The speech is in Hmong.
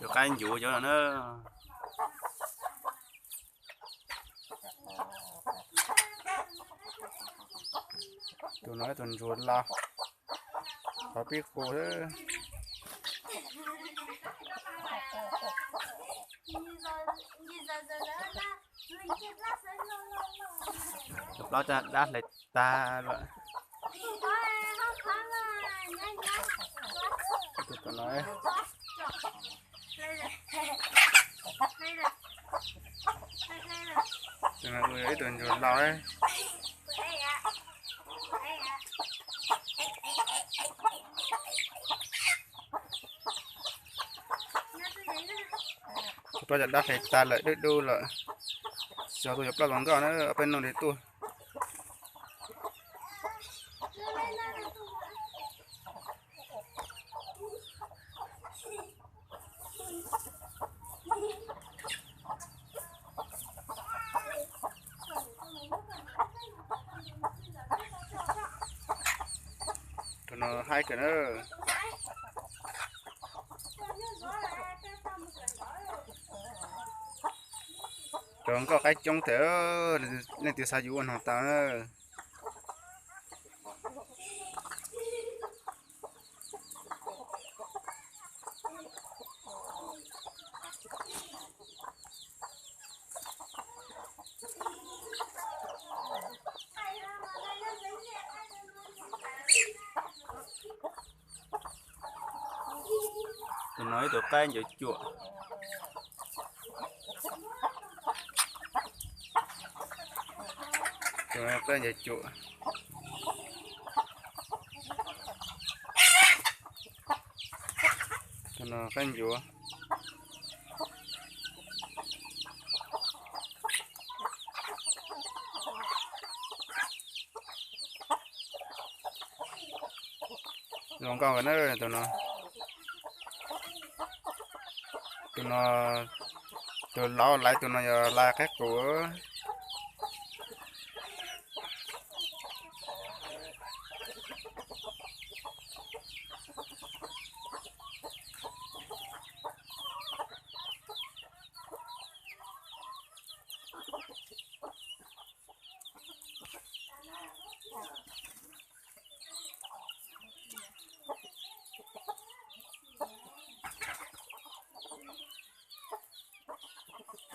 Tus qaib ncuav cov no na. Tus no ib tug ntsuag laus, qhov pib qus. Tus plaub caj dab hlais tag lawm. Tus no, tus no yog ib tug ntsuag laus. Tus plaub caj dab hlais tag lawm, dub dub lawm. Xyov tus yuav plaub zoo nkauj na, ob peb nub li tuaj. Tus no haib kawg na. Cov nkauj qaib coob thiab, leej twg xav yuav ua noog tau na. Tus no ib tug qaib ncuav cuam. Tus no qaib ncuav cuam. Tus no qaib ncuav. Zoo nkauj na tus no. Tus no, tus laus lawm, tus no yog laj qaib qus.